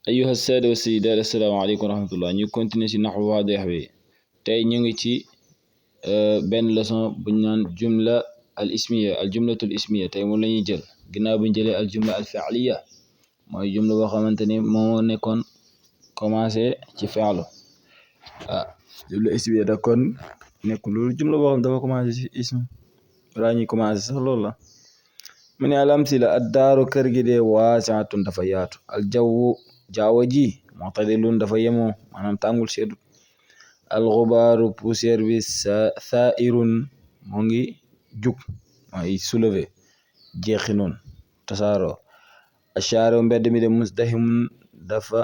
أيها السادة والسيدات السلام عليكم ورحمة الله. ñu continuer ci naxwu waadix bi tey ñu ngi ci benn leçon buñ naan jumla al ismiya al jumlatul ismiya tey moom la ñuy jël ginnaaw buñ jëlee al jumla al fi'liya mooy jumla boo xamante ni moo nekkoon commencé ci fi'lu jumla ismiya da kon nekk loolu jumla boo xam dafa commencé ci ism wala ñuy commencé sax loolu la mu ne al amsila ad daaru kër gi de waasi'atun dafa yaatu al jawwu jaawo ji mu'tadilun dafa yemoo maanaam tàngul seddut al xubaaru poussière bi saa'irun mu ngi jug mooy soulevé jeexi noonu tasaaroo ashaaro mbedd mi de musdahimun dafa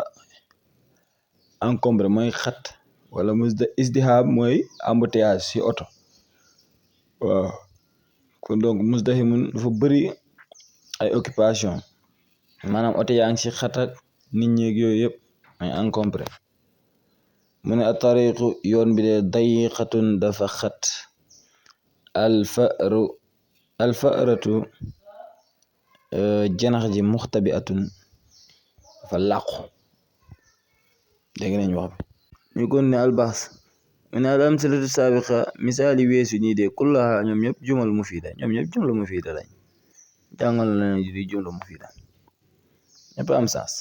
encombré mooy xat wala isdiham mooy embouteillage ci oto waaw kon donc musdahimun dafa bëri ay occupation maanaam oto yaa ngi ci xatak nit ñeeg yooyu yëpp ay encombré mu ne atariqu yoon bi de dayiqatun dafa xat alfaratu janax ji muxtabiatun dafa làqu dégg nañ wax bi ñu kon ne albas mu ne al amsalatu sabiqa misaali weesu nii de kullaha ñoom ñëpp jumal mufida ñoom ñëpp jumla mufida lañ jàngal na di jumla mufida ñëpp am sens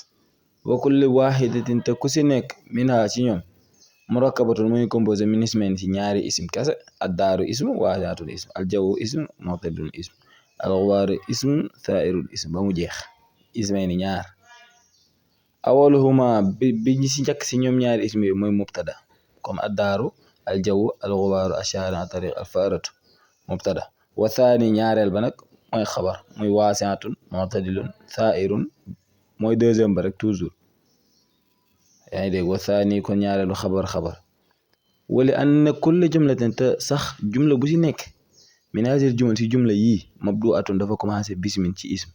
wa kulli wahidatin te ku si nekk minha ci ñoom murakkabatun muy composé min ismayn ci ñaari ism kese addaaru ism waasi'atul ism aljawu ism mu'tadilun ism alxubaaru ism saa'irul ism ba mu jeex ismayni ñaar awaluhuma bi ñi si njëkk si ñoom ñaari ism yi mooy mubtada comme addaaru aljawu alxubaaru ashaaru atariq alfaratu mubtada wa thani ñaareel ba nag mooy xabar muy waasi'atun mu'tadilun saa'irun mooy deuxième ba rek toujours yaa ngi dégg wa thani kon ñaareelu xabar wali anna kulla jumlatin te sax jumla bu ci nekk min haazihil jumal ci jumla yii mabdu'atun dafa commencé bismin ci ism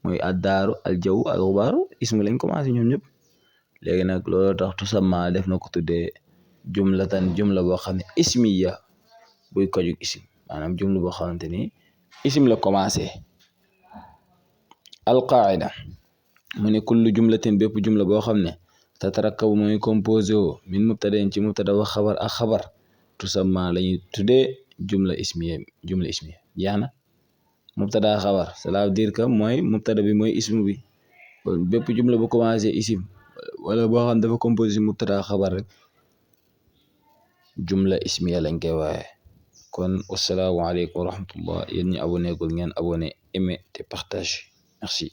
mooy addaaru aljawu alxubaaru ism lañ commencé ñoom ñëpp léegi nag loolu tax tusamma def na ko tuddee jumlatan jumla boo xam ne ismiya buy kojug ism maanaam jumla boo xamante ni ism la commencé alqaida mu ne kullu jumlatin bépp jumla boo xam ne tatarakkabu mooy composé wo min mubtadain ci mubtada wa xabar ak xabar tusamma lañuy tuddee jumla ismiya jeex na mubtada xabar cela veut dire que mooy mubtada bi mooy ism bi kon bépp jumla bu commencé ism wala boo xam dafa composé ci mubtada xabar rek jumla ismiya lañ koy waaye kon wassalaamu aleykum wa rahmatullah yéen ñi abonné gul ngeen abonné aimé te partage merci